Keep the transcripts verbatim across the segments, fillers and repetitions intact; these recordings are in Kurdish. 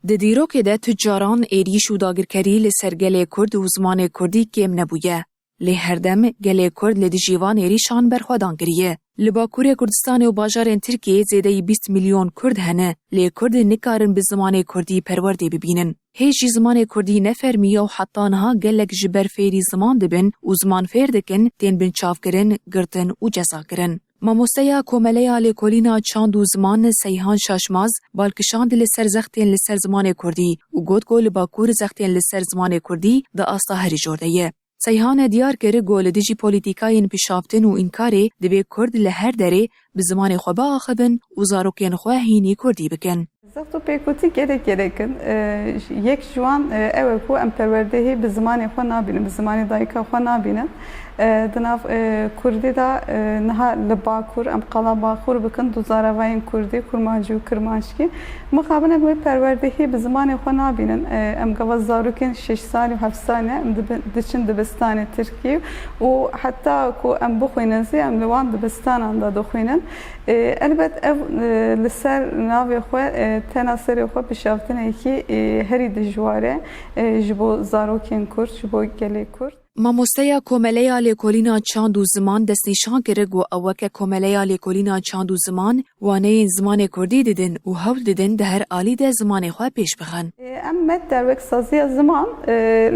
Di dîrokê de tu caran êrîş û dagirkerî li ser gelê Kurd û zimanê Kurdî kêm nebûye. Lê herdem gelê Kurd li dijî van êrîşan berxwedan kiriye. Li Bakurê Kurdistanê û bajarên Tirkiyeyê zêdeyî bîst milyon Kurd hene, lê Kurd nikarin bi zimanê Kurdî perwerdê bibînin. Hê jî zimanê Kurdî ne fermî ye û heta niha gelek ji ber fêrî ziman dibin û ziman fêr dikin, tên binçavkirin, girtin û cezakirin. Mamosteya Komeleya Lêkolîna Çand û Ziman Seyhan Şaşmaz bal kişand li ser zextên li ser zimanê Kurdî û got ku li Bakur zextên li ser zimanê Kurdî di asta herî jor de ye. Seyhan e diyar kir ku li dijî polîtîkayên pişaftin û înkarê divê Kurd li her derê bi zimanê xwe biaxivin û zarokên xwe hînî Kurdî bikin. Zext û pêkûtî gelek gelek in. E, yek ji wan, e, ew e ku em perwerdehî bi zimanê xwe nabînin, bi zimanê dayika xwe nabînin. E, di nav, e, Kurdî de, e, niha li Bakur, em qala Bakur bikin, du zaravayên Kurdî, Kurmancî û Kirmanckî. Mixabin em wê perwerdehî bi zimanê xwe nabînin. E, em gava zarokên şeş salî û heft salî ne, em dibi-, diçin dibistanê Tirkî û heta ku em bixwînin zî, em li wan dibistanan de dixwînin. E, elbet ev, e, li ser navê xwe, e, tena serê xwe pişaftinekî, e, herî dijwar e, e, ji bo zarokên Kurd, ji bo gelê Kurd. Mamosteya Komeleya Lêkolîna Çand û Ziman destnîşan kir ku ew weke Komeleya Lêkolîna Çand û Ziman waneyên zimanê Kurdî didin û hewl didin di her alî de zimanê xwe pêş bixin. E, em me derweksaziya ziman, e,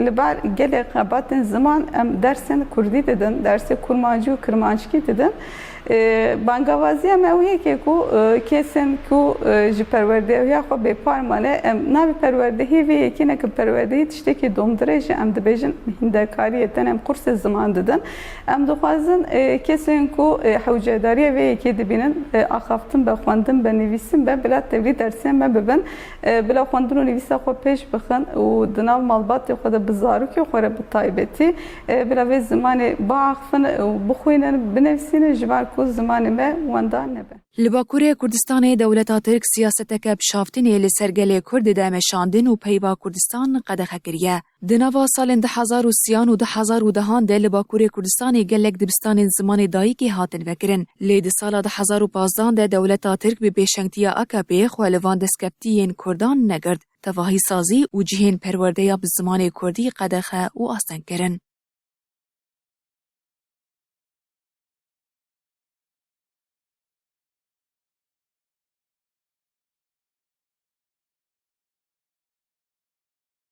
li ber gelê xebatên ziman em dersên Kurdî didin, dersê Kurmancî û Kirmanckî didin. E, bangawaziya me ew yekê ku, e, kesên ku, e, ji perwerdehiya xwe bêpar mane, em navê perwerdehî vê yekê nekin perwerdehî tiştekî domdirêj e, em dibêjin hîndekariyê, tenê em qursê ziman didin. Em dixwazin, e, kesên ku, e, hewcedariya vê yekê dibînin, e, axaftin be, xwendin be, nivîsin be, bila tevlî dersê me bibin. E, bila xwendin û nivîsa xwe pêş bixin û di nav malbatê xwe de bi zarokê xwe re bi taybetî, e, bila vê zimanê biaxifin û bixwînin, binivîsînin, ji ber ku zimanê me wenda nebe. Li Bakurê Kurdistanê dewleta Tirk siyaseteke pişaftinê li ser gelê Kurd dide meşandin û peyva Kurdistan qedexe kiriye. Di nava salên du hezar û sî an û du hezar û dehan de li Bakurê Kurdistanê gelek dibistanên zimanê dayikê hatin vekirin. Lê di sala du hezar û pazdan de dewleta Tirk bi pêşengtiya A K P'ê xwe li van destkeftiyên Kurdan negirt. Tevahî sazî û cihên perwerdeya bi zimanê Kurdî qedexe û asteng kirin.